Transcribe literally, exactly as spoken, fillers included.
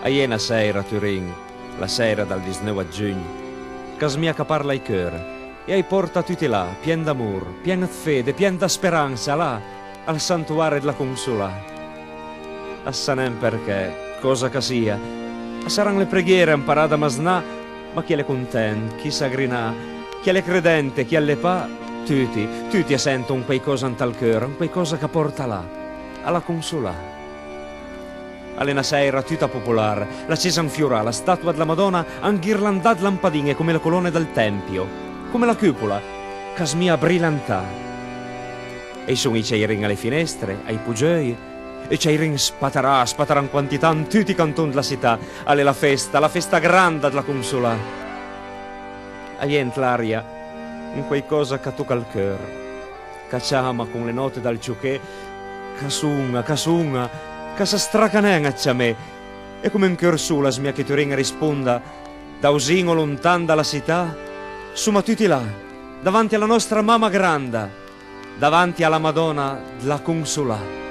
A-i é na sèira a Turin, la sèira dal disneuv ëd giugn, ch'a smija ch'a parla ai cheur, e a-j pòrta tuti là, pien d'amor, pien ëd fede, pien dë speransa, là, al santuare dla Consolà. As sa nen përchè, còsa ch'a sija, a saran le preghiere amparà da masnà, ma chi a l'é content, chi sagrinà, chi a l'é credente, chi a l'é pa, tuti, tuti a senton quaicòsa ant ël cheur, un quaicòsa ch'a pòrta là, a la Consolà. A l'é na sèira tuta popolar, la cesa anfiorà, la statua dla Madòna anghirlandà ëd lampadin-e come le colone dël tempio, come la cupola, ch'a smija brilantà. E a-i son ij ciairin a le finestre, ai pogieuj, e ciairin spatarà, spatarà an quantità an tuti ij canton dla sità. A l'é la festa, la festa granda dla Consolà. A-i é ant l'aria un quaicòsa ch'a toca ël cheur, ch'a ciama con le nòte dal cioché, ch'a son-a, ch'a son-a, ch'a së straca nen ëd ciamé, e come un cheur sol a smija che Turin a risponda, da vizin o lontan da la sità, soma tuti là, davanti a la nòstra mama granda, davanti a la Madòna dla Consolà.